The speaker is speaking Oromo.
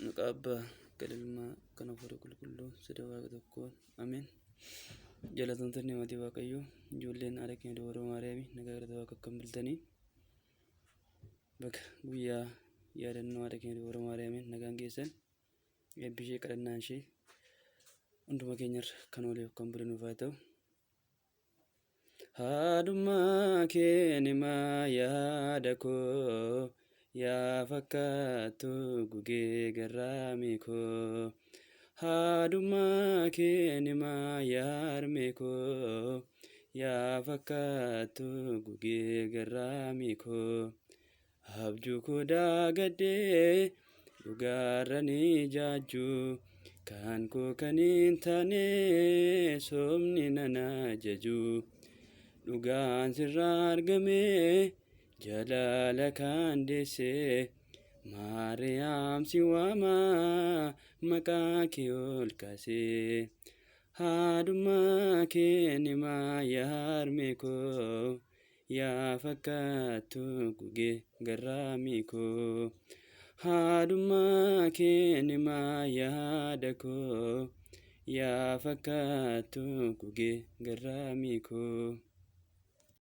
Maqaa Abbaa, kan Ilmaa, kan Hafuura Qulqulluu, sida Waaqa tokkoon. Ameen. Jaalatamtoonni maatii Waaqayyoo, ijoolleen haadha keenya Dubaroo Maariyaamii, nagaa galata Waaqa akkam bultanii? Baga guyyaa yaadannoo haadha keenya Dubaroo Maariyaamiin nagaan geessan. Eebbi ishee, kadhannaan ishee hunduma keenyarra kan ooleef kan bule nuuf haa ta'u. Haadhummaa kee nimaa yaada koo, yaa fakkaattu gugee garraamii koo. Haadhummaa kee nimaa yaarmee koo, yaa fakkaattu gugee garraamii koo. Abjuu koo daagadhee dhugaarra ni jaajju, kan koo kan hin taane sobni nan ajaju. Dhugaan sirraa argame jalaala kan deesse, Maariyaam si waama maqaa kee ol kaasee. Haadhummaa kee nimaa yaarmee koo, yaa fakkaattu gugee garraamii koo. Haadhummaa kee nimaa yaada koo, yaa fakkaattu gugee garraamii koo.